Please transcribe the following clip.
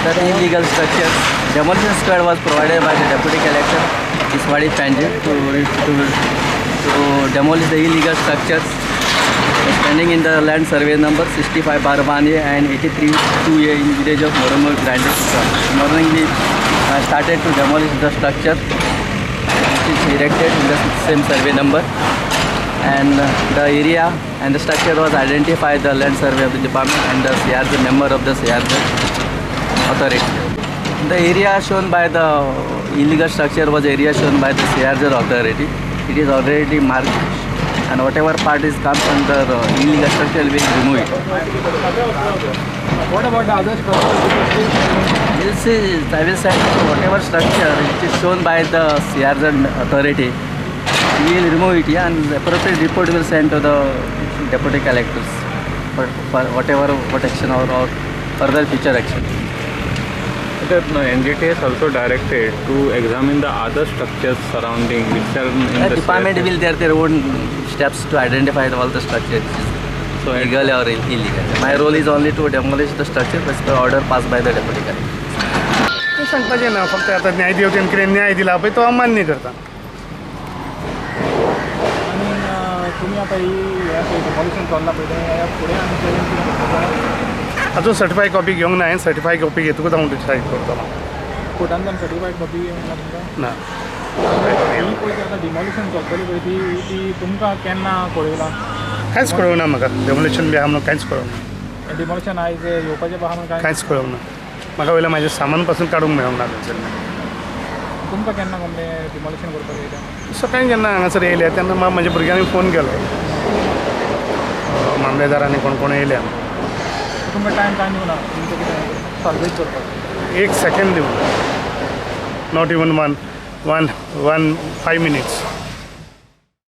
The illegal structures. Demolition squad was provided by the Deputy Collector, Tiswadi, Panjim, to demolish the illegal structures standing in the land survey number 65/1A and 83 2A in village of Mormugao Grande. Morning we started to demolish the structure which is erected in the same survey number, and the area and the structure was identified the land survey of the department and the CRZ member of the CRZ authority. The area shown by the illegal structure was area shown by the CRZ authority. It is already marked, and whatever part is comes under illegal structure will remove it. What about the other structures? We'll see, I will send whatever structure which is shown by the CRZ authority, we will remove it, yeah, and the appropriate report will send to the deputy collectors for whatever protection or further future action. The NGT has also directed to examine the other structures surrounding which are in The the department will their own steps to identify all the structures, So legal or illegal. My role is only to demolish the structure as per order passed by the deputy collector. तें सांगपाचें ना, फक्त आतां न्यायदेवतेन कितें न्याय दिला पळय तो हांव मान्य करता. आनी तुमी आतां ही हें डेमोलिशन चल्लां पळय, तें फुडें आनी चॅलेंज कितें करता? अजून सर्टिफाय कॉपी घेवंक ना हांवें. सर्टिफाय कॉपी घेतकूच हांव डिसायड करतलो. कोर्टांतल्यान सर्टिफायड कॉपी मेळना तुमकां? ना. ही पळय, आतां डिमोलिशन चलतली पळय, ती ती तुमकां केन्ना कळयलां? कांयच कळोवंक ना म्हाका. डेमोलिशन बी आहा म्हणून कांयच कळोवंक ना. डिमोलिशन आयज येवपाचें आहा म्हणून काय? कांयच कळोवंक ना म्हाका. वयलें म्हाजें सामान पासून काडूंक मेळोंक ना थंयसरलें. तुमकां केन्ना कळ्ळें डिमोलिशन करपाक येयलें? सकाळीं जेन्ना हांगासर येयले तेन्ना म्हाका म्हज्या भुरग्यांनी फोन केलो, मामलेदार आनी कोण कोण येयल्या. तुमकां टायम कांय दिवना तुमचें कितें साल्वेज करपाक? एक सेकंड दिवंक, not even one one one 5 minutes.